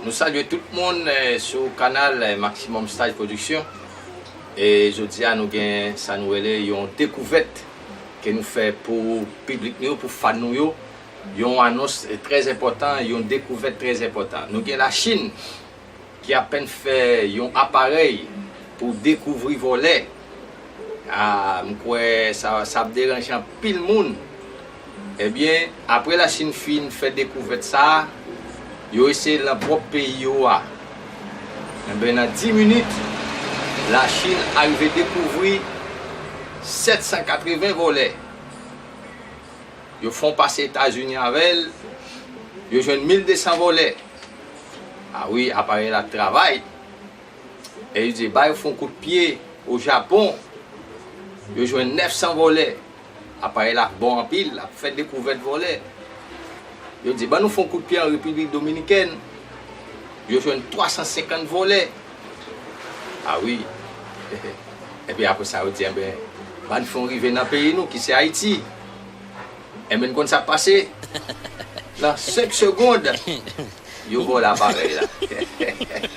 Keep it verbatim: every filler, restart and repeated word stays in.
Nou salye tout moun eh, sou kanal eh, Maximum Style Production. E jodi a nou gen sa nou rele yon dekouvèt ke nou fè pou piblik nou yo, pou fan nou yo. Yon anons eh, trè enpòtan, yon dekouvèt trè enpòtan. Nou gen Lachin ki apèn fè yon aparèy pou dekouvri vòlè. Ah, m kwè sa, sa ap deranje anpil moun. Ebyen, apre Lachin fin fè dekouvèt sa a, yo eseye l nan pwòp peyi yo a. Enben, nan dis minit, Lachin arive dekouvri sèt san katreven vòlè. Yo fè yon pase Etazini avè l, yo jwenn mil de san vòlè. A wi, aparèy la ap travay. E yo di, ba yo fè yon kout pye o Japon, yo jwenn nèf san vòlè. Aparèy la bon anpil, l ap fè dekouvèt vòlè. Yo di, ban nou fè yon kout pye an Repiblik Dominikèn, yo jwenn twa san senkant vòlè. A wi. Epi apre sa, yo di, enben, ban nou fè yon rive nan peyi nou, ki se Ayiti. Enben, n konn sa k pase. Nan senk segonn, yo vòlè aparèy la.